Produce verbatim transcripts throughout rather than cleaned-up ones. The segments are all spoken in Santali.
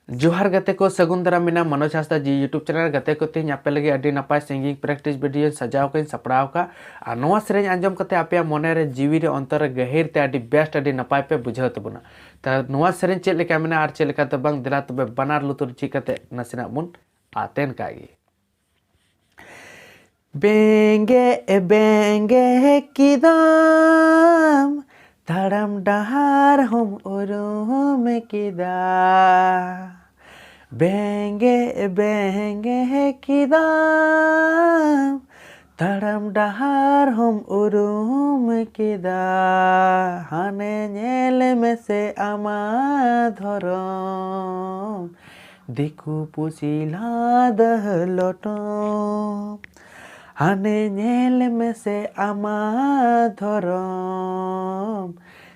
ᱡᱚᱦᱟᱨ ᱜᱟᱛᱮ ᱠᱚ, ᱥᱟᱹᱜᱩᱱ ᱫᱟᱨᱟᱢ ᱢᱮᱱᱟᱜᱼᱟ ᱢᱚᱱᱳᱡᱽ ᱦᱟᱸᱥᱫᱟ ᱡᱤ YouTube ᱪᱮᱱᱮᱞ᱾ ᱜᱟᱛᱮ ᱠᱚ, ᱛᱮᱦᱮᱧ ᱟᱯᱮ ᱞᱟᱹᱜᱤᱫ ᱟᱹᱰᱤ ᱱᱟᱯᱟᱭ ᱥᱤᱝᱜᱤᱝ ᱯᱨᱮᱠᱴᱤᱥ ᱵᱷᱤᱰᱤᱭᱳᱧ ᱥᱟᱡᱟᱣ ᱠᱟᱜᱼᱟᱹᱧ, ᱥᱟᱯᱲᱟᱣ ᱠᱟᱜᱼᱟ᱾ ᱟᱨ ᱱᱚᱣᱟ ᱥᱮᱨᱮᱧ ᱟᱸᱡᱚᱢ ᱠᱟᱛᱮ ᱟᱯᱮᱭᱟᱜ ᱢᱚᱱᱮ ᱨᱮ, ᱡᱤᱣᱤ ᱨᱮ, ᱚᱱᱛᱚᱨ ᱨᱮ ᱜᱟᱹᱦᱤᱨ ᱛᱮ ᱟᱹᱰᱤ ᱵᱮᱥᱴ, ᱟᱹᱰᱤ ᱱᱟᱯᱟᱭ ᱯᱮ ᱵᱩᱡᱷᱟᱹᱣ ᱛᱟᱵᱚᱱᱟ᱾ ᱛᱚ ᱱᱚᱣᱟ ᱥᱮᱨᱮᱧ ᱪᱮᱫ ᱞᱮᱠᱟ ᱢᱮᱱᱟᱜᱼᱟ ᱟᱨ ᱪᱮᱫ ᱞᱮᱠᱟ ᱫᱚ ᱵᱟᱝ, ᱫᱮᱞᱟ ᱛᱚᱵᱮ ᱵᱟᱱᱟᱨ ᱞᱩᱛᱩᱨ ᱡᱷᱤᱡ ᱠᱟᱛᱮ ᱱᱟᱥᱮᱱᱟᱜ ᱵᱚᱱ ᱟᱛᱮᱱ ᱠᱟᱜ ᱜᱮ᱾ ᱵᱮᱸᱜᱮᱫ ᱵᱮᱸᱜᱮᱫ ᱠᱮᱫᱟᱢ, ᱛᱟᱲᱟᱢ ᱰᱟᱦᱟᱨ ᱦᱚᱢ ᱩᱨᱩᱢ ᱠᱮᱫᱟ᱾ ᱵᱮᱸᱜᱮᱫ ᱵᱮᱸᱜᱮᱫ ᱠᱮᱫᱟᱢ, ᱛᱟᱲᱟᱢ ᱰᱟᱦᱟᱨ ᱦᱚᱢ ᱩᱨᱩᱢ ᱠᱮᱫᱟ᱾ ᱦᱟᱱᱮ ᱧᱮᱞ ᱢᱮᱥᱮ ᱟᱢᱟᱜ ᱫᱷᱚᱨᱚᱢ, ᱫᱤᱠᱩ ᱯᱩᱥᱤ ᱞᱟᱫ ᱞᱚᱴᱚᱢ᱾ ᱦᱟᱱᱮ ᱧᱮᱞ ᱢᱮᱥᱮ ᱟᱢᱟᱜ ᱫᱷᱚᱨᱚᱢ,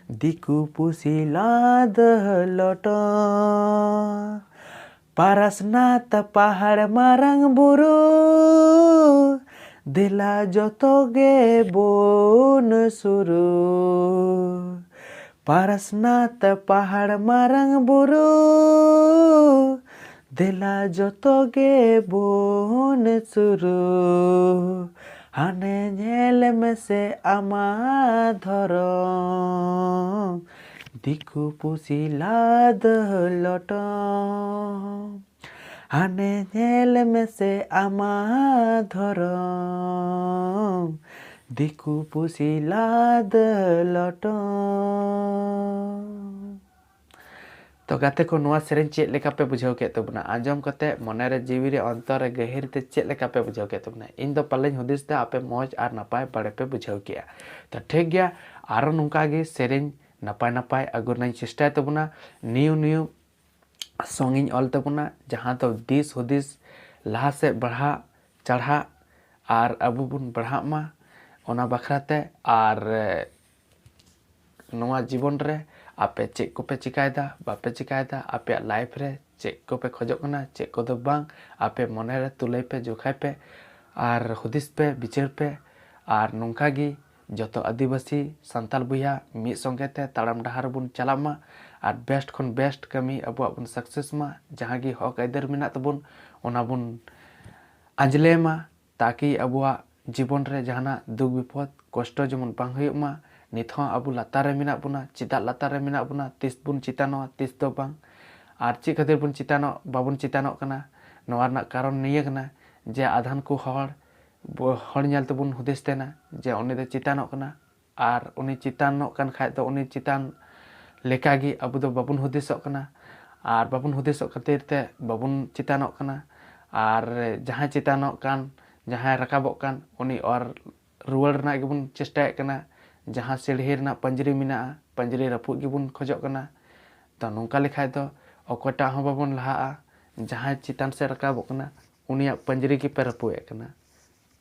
ᱫᱤᱠᱩ ᱯᱩᱥᱤ ᱞᱟᱫ ᱞᱚᱴᱚᱢ᱾ ᱯᱟᱨᱟᱥᱱᱟᱛᱷ ᱯᱟᱦᱟᱲ ᱢᱟᱨᱟᱝ ᱵᱩᱨᱩ, ᱫᱮᱞᱟ ᱡᱚᱛᱚ ᱜᱮ ᱵᱚᱱ ᱥᱩᱨᱩ᱾ ᱯᱟᱨᱟᱥᱱᱟᱛᱷ ᱯᱟᱦᱟᱲ ᱢᱟᱨᱟᱝ ᱵᱩᱨᱩ, ᱫᱮᱞᱟ ᱡᱚᱛᱚ ᱜᱮ ᱵᱚᱱ ᱥᱩᱨᱩ᱾ ᱦᱟᱱᱮ ᱧᱮᱞ ᱢᱮᱥᱮ ᱟᱢᱟᱜ ᱫᱷᱚᱨᱚᱢ, ᱫᱤᱠᱩ ᱯᱩᱥᱤ ᱞᱟᱫ ᱞᱚᱴᱚᱢ᱾ ᱦᱟᱱᱮ ᱧᱮᱞ ᱢᱮᱥᱮ ᱟᱢᱟᱜ ᱫᱷᱚᱨᱚᱢ, ᱫᱤᱠᱩ ᱯᱩᱥᱤ ᱞᱟᱫ ᱞᱚᱴᱚᱢ᱾ ᱛᱚ ᱜᱟᱛᱮ ᱠᱚ, ᱱᱚᱣᱟ ᱥᱮᱨᱮᱧ ᱪᱮᱫ ᱞᱮᱠᱟ ᱯᱮ ᱵᱩᱡᱷᱟᱹᱣ ᱠᱮᱫ ᱛᱟᱵᱚᱱᱟ? ᱟᱸᱡᱚᱢ ᱠᱟᱛᱮ ᱢᱚᱱᱮ ᱨᱮ, ᱡᱤᱣᱤ ᱨᱮ, ᱚᱱᱛᱚᱨ ᱨᱮ, ᱜᱟᱹᱦᱤᱨ ᱛᱮ ᱪᱮᱫ ᱞᱮᱠᱟ ᱯᱮ ᱵᱩᱡᱷᱟᱹᱣ ᱠᱮᱫ ᱛᱟᱵᱚᱱᱟ? ᱤᱧ ᱫᱚ ᱯᱟᱞᱮᱧ ᱦᱩᱫᱤᱥ ᱫᱟ ᱟᱯᱮ ᱢᱚᱡᱽ ᱟᱨ ᱱᱟᱯᱟᱭ ᱵᱟᱲᱮ ᱯᱮ ᱵᱩᱡᱷᱟᱹᱣ ᱠᱮᱜᱼᱟ᱾ ᱛᱚ ᱴᱷᱤᱠ ᱜᱮᱭᱟ, ᱟᱨᱚ ᱱᱚᱝᱠᱟ ᱜᱮ ᱥᱮᱨᱮᱧ ᱱᱟᱯᱟᱭ ᱱᱟᱯᱟᱭ ᱟᱹᱜᱩ ᱨᱮᱱᱟᱜ ᱤᱧ ᱪᱮᱥᱴᱟᱭ ᱛᱟᱵᱚᱱᱟ᱾ ᱱᱤᱭᱩ ᱱᱤᱭᱩ ᱥᱚᱝ ᱤᱧ ᱚᱞ ᱛᱟᱵᱚᱱᱟ, ᱡᱟᱦᱟᱸ ᱫᱚ ᱫᱤᱥ ᱦᱩᱫᱤᱥ ᱞᱟᱦᱟ ᱥᱮᱫ ᱵᱟᱲᱦᱟᱜ ᱪᱟᱲᱦᱟᱜ ᱟᱨ ᱟᱵᱚ ᱵᱚᱱ ᱵᱟᱲᱦᱟᱜ ᱢᱟ, ᱚᱱᱟ ᱵᱟᱠᱷᱨᱟ ᱛᱮ᱾ ᱟᱨ ᱱᱚᱣᱟ ᱡᱤᱵᱚᱱ ᱨᱮ ᱟᱯᱮ ᱪᱮᱫ ᱠᱚᱯᱮ ᱪᱤᱠᱟᱭᱮᱫᱟ, ᱵᱟᱯᱮ ᱪᱤᱠᱟᱭᱮᱫᱟ, ᱟᱯᱮᱭᱟᱜ ᱞᱟᱭᱤᱯᱷ ᱨᱮ ᱪᱮᱫ ᱠᱚᱯᱮ ᱠᱷᱚᱡᱚᱜ ᱠᱟᱱᱟ, ᱪᱮᱫ ᱠᱚᱫᱚ ᱵᱟᱝ, ᱟᱯᱮ ᱢᱚᱱᱮ ᱨᱮ ᱛᱩᱞᱟᱹᱭ ᱯᱮ, ᱡᱚᱠᱷᱟᱭ ᱯᱮ ᱟᱨ ᱦᱩᱫᱤᱥ ᱯᱮ, ᱵᱤᱪᱟᱹᱨ ᱯᱮ᱾ ᱟᱨ ᱱᱚᱝᱠᱟ ᱜᱮ ᱡᱚᱛᱚ ᱟᱹᱫᱤᱵᱟᱹᱥᱤ ᱥᱟᱱᱛᱟᱲ ᱵᱚᱭᱦᱟ ᱢᱤᱫ ᱥᱚᱸᱜᱮ ᱛᱮ ᱛᱟᱲᱟᱢ ᱰᱟᱦᱟᱨ ᱵᱚᱱ ᱪᱟᱞᱟᱜ ᱢᱟ᱾ ᱟᱨ ᱵᱮᱥᱴ ᱠᱷᱚᱱ ᱵᱮᱥᱴ ᱠᱟᱹᱢᱤ ᱟᱵᱚᱣᱟᱜ ᱵᱚᱱ ᱥᱟᱠᱥᱮᱥ ᱢᱟ᱾ ᱡᱟᱦᱟᱸ ᱜᱮ ᱦᱚᱠ ᱟᱹᱭᱫᱟᱹᱨ ᱢᱮᱱᱟᱜ ᱛᱟᱵᱚᱱ, ᱚᱱᱟ ᱵᱚᱱ ᱟᱸᱡᱽᱞᱮ ᱢᱟ, ᱛᱟᱠᱤ ᱟᱵᱚᱣᱟᱜ ᱡᱤᱵᱚᱱ ᱨᱮ ᱡᱟᱦᱟᱱᱟᱜ ᱫᱩᱠ ᱵᱤᱯᱚᱫ ᱠᱚᱥᱴᱚ ᱡᱮᱢᱚᱱ ᱵᱟᱝ ᱦᱩᱭᱩᱜ ᱢᱟ᱾ ᱱᱤᱛ ᱦᱚᱸ ᱟᱵᱚ ᱞᱟᱛᱟᱨ ᱨᱮ ᱢᱮᱱᱟᱜ ᱵᱚᱱᱟ, ᱪᱮᱫᱟᱜ ᱞᱟᱛᱟᱨ ᱨᱮ ᱢᱮᱱᱟᱜ ᱵᱚᱱᱟ, ᱛᱤᱥ ᱵᱚᱱ ᱪᱮᱛᱟᱱᱚᱜᱼᱟ, ᱛᱤᱥ ᱫᱚ ᱵᱟᱝ, ᱟᱨ ᱪᱮᱫ ᱠᱷᱟᱹᱛᱤᱨ ᱵᱚᱱ ᱪᱮᱛᱟᱱᱚᱜ, ᱵᱟᱵᱚᱱ ᱪᱮᱛᱟᱱᱚᱜ ᱠᱟᱱᱟ, ᱱᱚᱣᱟ ᱨᱮᱱᱟᱜ ᱠᱟᱨᱚᱱ ᱱᱤᱭᱟᱹ ᱠᱟᱱᱟ ᱡᱮ ᱟᱫᱷᱟᱱ ᱠᱚ ᱦᱚᱲ ᱵᱚ-, ᱦᱚᱲ ᱧᱮᱞ ᱛᱮᱵᱚᱱ ᱦᱩᱫᱤᱥ ᱛᱟᱦᱮᱱᱟ ᱡᱮ ᱩᱱᱤ ᱫᱚ ᱪᱮᱛᱟᱱᱚᱜ ᱠᱟᱱᱟ, ᱟᱨ ᱩᱱᱤ ᱪᱮᱛᱟᱱᱚᱜ ᱠᱟᱱ ᱠᱷᱟᱡ ᱫᱚ ᱩᱱᱤ ᱪᱮᱛᱟᱱ ᱞᱮᱠᱟᱜᱮ ᱟᱵᱚ ᱫᱚ ᱵᱟᱵᱚᱱ ᱦᱩᱫᱤᱥᱚᱜ ᱠᱟᱱᱟ᱾ ᱟᱨ ᱵᱟᱵᱚᱱ ᱦᱩᱫᱤᱥᱚᱜ ᱠᱷᱟᱹᱛᱤᱨ ᱛᱮ ᱵᱟᱵᱚᱱ ᱪᱮᱛᱟᱱᱚᱜ ᱠᱟᱱᱟ᱾ ᱟᱨ ᱡᱟᱦᱟᱸᱭ ᱪᱮᱛᱟᱱᱚᱜ ᱠᱟᱱ, ᱡᱟᱦᱟᱸᱭ ᱨᱟᱠᱟᱵᱚᱜ ᱠᱟᱱ, ᱩᱱᱤ ᱚᱨ ᱨᱩᱣᱟᱹᱲ ᱨᱮᱱᱟᱜ ᱜᱮᱵᱚᱱ ᱪᱮᱥᱴᱟᱭᱮᱫ ᱠᱟᱱᱟ᱾ ᱡᱟᱦᱟᱸ ᱥᱤᱲᱦᱤ ᱨᱮᱱᱟᱜ ᱯᱟᱸᱡᱽᱨᱤ ᱢᱮᱱᱟᱜᱼᱟ, ᱯᱟᱸᱡᱽᱨᱤ ᱨᱟᱹᱯᱩᱫ ᱜᱮᱵᱚᱱ ᱠᱷᱚᱡᱚᱜ ᱠᱟᱱᱟ᱾ ᱛᱚ ᱱᱚᱝᱠᱟ ᱞᱮᱠᱷᱟᱡ ᱫᱚ ᱚᱠᱚᱭᱴᱟᱜ ᱦᱚᱸ ᱵᱟᱵᱚᱱ ᱞᱟᱦᱟᱜᱼᱟ᱾ ᱡᱟᱦᱟᱸᱭ ᱪᱮᱛᱟᱱ ᱥᱮᱫ ᱨᱟᱠᱟᱵᱚᱜ ᱠᱟᱱᱟ, ᱩᱱᱤᱭᱟᱜ ᱯᱟᱸᱡᱽᱨᱤ ᱜᱮᱯᱮ ᱨᱟᱹᱯᱩᱫᱮᱫ ᱠᱟᱱᱟ,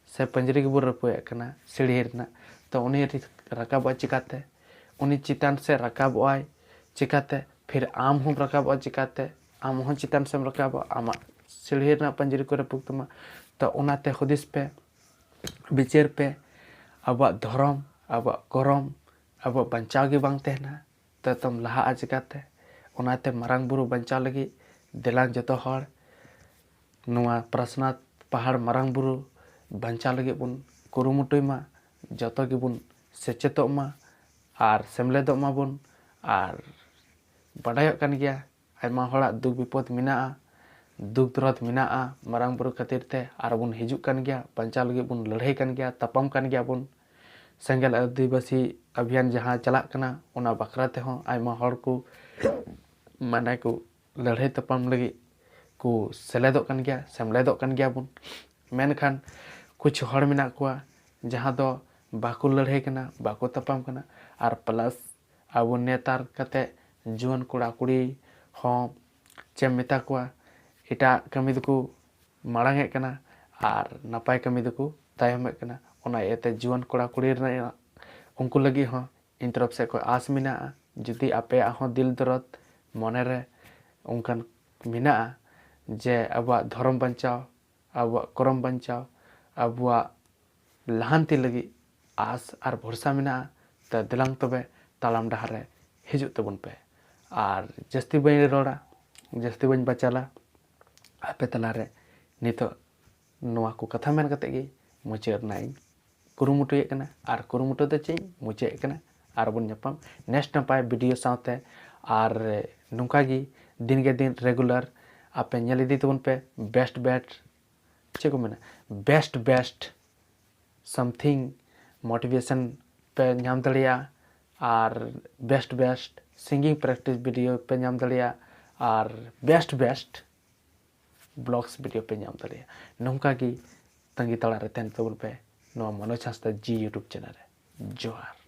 ᱥᱮ ᱯᱟᱸᱡᱽᱨᱤ ᱜᱮᱵᱚᱱ ᱨᱟᱹᱯᱩᱫᱮᱫ ᱠᱟᱱᱟ ᱥᱤᱲᱦᱤ ᱨᱮᱱᱟᱜ᱾ ᱛᱚ ᱩᱱᱤ ᱨᱤ-, ᱨᱟᱠᱟᱵᱚᱜᱼᱟᱭ ᱪᱤᱠᱟᱛᱮ? ᱩᱱᱤ ᱪᱮᱛᱟᱱ ᱥᱮᱫ ᱨᱟᱠᱟᱵᱚᱜᱼᱟᱭ ᱪᱤᱠᱟᱛᱮ? ᱯᱷᱤᱨ ᱟᱢ ᱦᱚᱸᱢ ᱨᱟᱠᱟᱵᱚᱜᱼᱟ ᱪᱤᱠᱟᱛᱮ? ᱟᱢ ᱦᱚᱸ ᱪᱮᱛᱟᱱ ᱥᱮᱫ ᱮᱢ ᱨᱟᱠᱟᱵᱚᱜᱼᱟ, ᱟᱢᱟᱜ ᱥᱤᱲᱦᱤ ᱨᱮᱱᱟᱜ ᱯᱟᱸᱡᱽᱨᱤ ᱠᱚ ᱨᱟᱹᱯᱩᱫ ᱛᱟᱢᱟ᱾ ᱛᱚ ᱚᱱᱟᱛᱮ ᱦᱩᱫᱤᱥ ᱯᱮ, ᱵᱤᱪᱟᱹᱨ ᱯᱮ, ᱟᱵᱚᱣᱟᱜ ᱫᱷᱚᱨᱚᱢ, ᱟᱵᱚᱣᱟᱜ ᱠᱚᱨᱚᱢ, ᱟᱵᱚᱣᱟᱜ ᱵᱟᱧᱪᱟᱣ ᱜᱮ ᱵᱟᱝ ᱛᱟᱦᱮᱱᱟ᱾ ᱛᱚ ᱛᱚᱢ ᱞᱟᱦᱟᱜᱼᱟ ᱪᱤᱠᱟᱛᱮ? ᱚᱱᱟᱛᱮ ᱢᱟᱨᱟᱝ ᱵᱩᱨᱩ ᱵᱟᱧᱪᱟᱣ ᱞᱟᱹᱜᱤᱫ ᱫᱮᱞᱟ ᱡᱚᱛᱚ ᱦᱚᱲ ᱱᱚᱣᱟ ᱯᱨᱟᱥᱱᱟᱛᱷ ᱯᱟᱦᱟᱲ ᱢᱟᱨᱟᱝ ᱵᱩᱨᱩ ᱵᱟᱧᱪᱟᱣ ᱞᱟᱹᱜᱤᱫ ᱵᱚᱱ ᱠᱩᱨᱩᱢᱩᱴᱩᱭ ᱢᱟ, ᱡᱚᱛᱚ ᱜᱮᱵᱚᱱ ᱥᱮᱪᱮᱫᱚᱜ ᱢᱟ ᱟᱨ ᱥᱮᱢᱞᱮᱫᱚᱜ ᱢᱟᱵᱚᱱ᱾ ᱟᱨ ᱵᱟᱰᱟᱭᱚᱜ ᱠᱟᱱ ᱜᱮᱭᱟ, ᱟᱭᱢᱟ ᱦᱚᱲᱟᱜ ᱫᱩᱠ ᱵᱤᱯᱚᱫ ᱢᱮᱱᱟᱜᱼᱟ, ᱫᱩᱠ ᱫᱚᱨᱚᱫ ᱢᱮᱱᱟᱜᱼᱟ ᱢᱟᱨᱟᱝ ᱵᱩᱨᱩ ᱠᱷᱟᱹᱛᱤᱨ ᱛᱮ, ᱟᱨ ᱵᱚᱱ ᱦᱤᱡᱩᱜ ᱠᱟᱱ ᱜᱮᱭᱟ, ᱵᱟᱧᱪᱟᱣ ᱞᱟᱹᱜᱤᱫ ᱵᱚᱱ ᱞᱟᱹᱲᱦᱟᱹᱭ ᱠᱟᱱ ᱜᱮᱭᱟ, ᱛᱟᱯᱟᱢ ᱠᱟᱱ ᱜᱮᱭᱟ ᱵᱚᱱ᱾ ᱥᱮᱸᱜᱮᱞ ᱟᱹᱫᱤᱵᱟᱹᱥᱤ ᱚᱵᱷᱤᱭᱟᱱ ᱡᱟᱦᱟᱸ ᱪᱟᱞᱟᱜ ᱠᱟᱱᱟ, ᱚᱱᱟ ᱵᱟᱠᱷᱨᱟ ᱛᱮᱦᱚᱸ ᱟᱭᱢᱟ ᱦᱚᱲ ᱠᱚ, ᱢᱟᱱᱮ ᱠᱚ ᱞᱟᱹᱲᱦᱟᱹᱭ ᱛᱟᱯᱟᱢ ᱞᱟᱹᱜᱤᱫ ᱠᱚ ᱥᱮᱞᱮᱫᱚᱜ ᱠᱟᱱ ᱜᱮᱭᱟ, ᱥᱮᱢᱞᱮᱫᱚᱜ ᱠᱟᱱ ᱜᱮᱭᱟ ᱵᱚᱱ᱾ ᱢᱮᱱᱠᱷᱟᱱ ᱠᱩᱪᱷ ᱦᱚᱲ ᱢᱮᱱᱟᱜ ᱠᱚᱣᱟ ᱡᱟᱦᱟᱸ ᱫᱚ ᱵᱟᱠᱚ ᱞᱟᱹᱲᱦᱟᱹᱭ ᱠᱟᱱᱟ, ᱵᱟᱠᱚ ᱛᱟᱯᱟᱢ ᱠᱟᱱᱟ, ᱟᱨ ᱯᱞᱟᱥ ᱟᱵᱚ ᱱᱮᱛᱟᱨ ᱠᱟᱛᱮ ᱡᱩᱣᱟᱹᱱ ᱠᱚᱲᱟ ᱠᱩᱲᱤ ᱦᱚᱸ ᱪᱮᱫ ᱮᱢ ᱢᱮᱛᱟ ᱠᱚᱣᱟ, ᱮᱴᱟᱜ ᱠᱟᱹᱢᱤ ᱫᱚᱠᱚ ᱢᱟᱲᱟᱝ ᱮᱫ ᱠᱟᱱᱟ ᱟᱨ ᱱᱟᱯᱟᱭ ᱠᱟᱹᱢᱤ ᱫᱚᱠᱚ ᱛᱟᱭᱚᱢᱮᱫ ᱠᱟᱱᱟ᱾ ᱚᱱᱟ ᱤᱭᱟᱹᱛᱮ ᱡᱩᱣᱟᱹᱱ ᱠᱚᱲᱟ ᱠᱩᱲᱤ ᱨᱮᱱᱟᱜ ᱩᱱᱠᱩ ᱞᱟᱹᱜᱤᱫ ᱦᱚᱸ ᱤᱧ ᱛᱚᱨᱚᱯ ᱥᱮᱫ ᱠᱷᱚᱱ ᱟᱸᱥ ᱢᱮᱱᱟᱜᱼᱟ, ᱡᱩᱫᱤ ᱟᱯᱮᱭᱟᱜ ᱦᱚᱸ ᱫᱤᱞ ᱫᱚᱨᱚᱫ ᱢᱚᱱᱮᱨᱮ ᱚᱱᱠᱟᱱ ᱢᱮᱱᱟᱜᱼᱟ ᱡᱮ ᱟᱵᱚᱣᱟᱜ ᱫᱷᱚᱨᱚᱢ ᱵᱟᱧᱪᱟᱣ, ᱟᱵᱚᱣᱟᱜ ᱠᱚᱨᱚᱢ ᱵᱟᱧᱪᱟᱣ, ᱟᱵᱚᱣᱟᱜ ᱞᱟᱦᱟᱱᱛᱤ ᱞᱟᱹᱜᱤᱫ ᱟᱸᱥ ᱟᱨ ᱵᱷᱚᱨᱥᱟ ᱢᱮᱱᱟᱜᱼᱟ, ᱛᱚ ᱫᱮᱞᱟᱝ ᱛᱚᱵᱮ ᱛᱟᱲᱟᱢ ᱰᱟᱦᱟᱨ ᱨᱮ ᱦᱤᱡᱩᱜ ᱛᱟᱵᱚᱱ ᱯᱮ᱾ ᱟᱨ ᱡᱟᱹᱥᱛᱤ ᱵᱟᱹᱧ ᱨᱚᱲᱟ, ᱡᱟᱹᱥᱛᱤ ᱵᱟᱹᱧ ᱵᱟᱪᱟᱞᱟ᱾ ᱟᱯᱮ ᱛᱟᱞᱟᱨᱮ ᱱᱤᱛᱚᱜ ᱱᱚᱣᱟ ᱠᱚ ᱠᱟᱛᱷᱟ ᱢᱮᱱ ᱠᱟᱛᱮ ᱜᱮ ᱢᱩᱪᱟᱹᱫ ᱨᱮᱱᱟᱜ ᱤᱧ ᱠᱩᱨᱩᱢᱩᱴᱩᱭᱮᱫ ᱠᱟᱱᱟ᱾ ᱟᱨ ᱠᱩᱨᱩᱢᱩᱴᱩ ᱫᱚ ᱪᱮᱫ ᱤᱧ ᱢᱩᱪᱟᱹᱫ ᱠᱟᱱᱟ᱾ ᱟᱨ ᱵᱚᱱ ᱧᱟᱯᱟᱢ next ᱱᱟᱯᱟᱭ video ᱥᱟᱶᱛᱮ᱾ ᱟᱨ ᱱᱚᱝᱠᱟ ᱜᱮ ᱫᱤᱱ ᱜᱮ ᱫᱤᱱ regular ᱟᱯᱮ ᱧᱮᱞ ᱤᱫᱤ ᱛᱟᱵᱚᱱ ᱯᱮ best best, ᱪᱮᱫ ᱠᱚ ᱢᱮᱱᱟ, best best something motivation ᱯᱮ ᱧᱟᱢ ᱫᱟᱲᱮᱭᱟᱜᱼᱟ᱾ ᱟᱨ best best singing practice video ᱯᱮ ᱧᱟᱢ ᱫᱟᱲᱮᱭᱟᱜᱼᱟ᱾ ᱟᱨ best best vlogs video ᱯᱮ ᱧᱟᱢ ᱫᱟᱲᱮᱭᱟᱜᱼᱟ᱾ ᱱᱚᱝᱠᱟ ᱜᱮ ᱛᱟᱺᱜᱤ ᱛᱟᱲᱟᱜ ᱨᱮ ᱛᱟᱦᱮᱱ ᱛᱟᱵᱚᱱ ᱯᱮ ᱱᱚᱣᱟ ᱢᱚᱱᱳᱡᱽ ᱦᱟᱸᱥᱫᱟ ᱡᱤ YouTube channel ᱨᱮ᱾ ᱡᱚᱦᱟᱨ᱾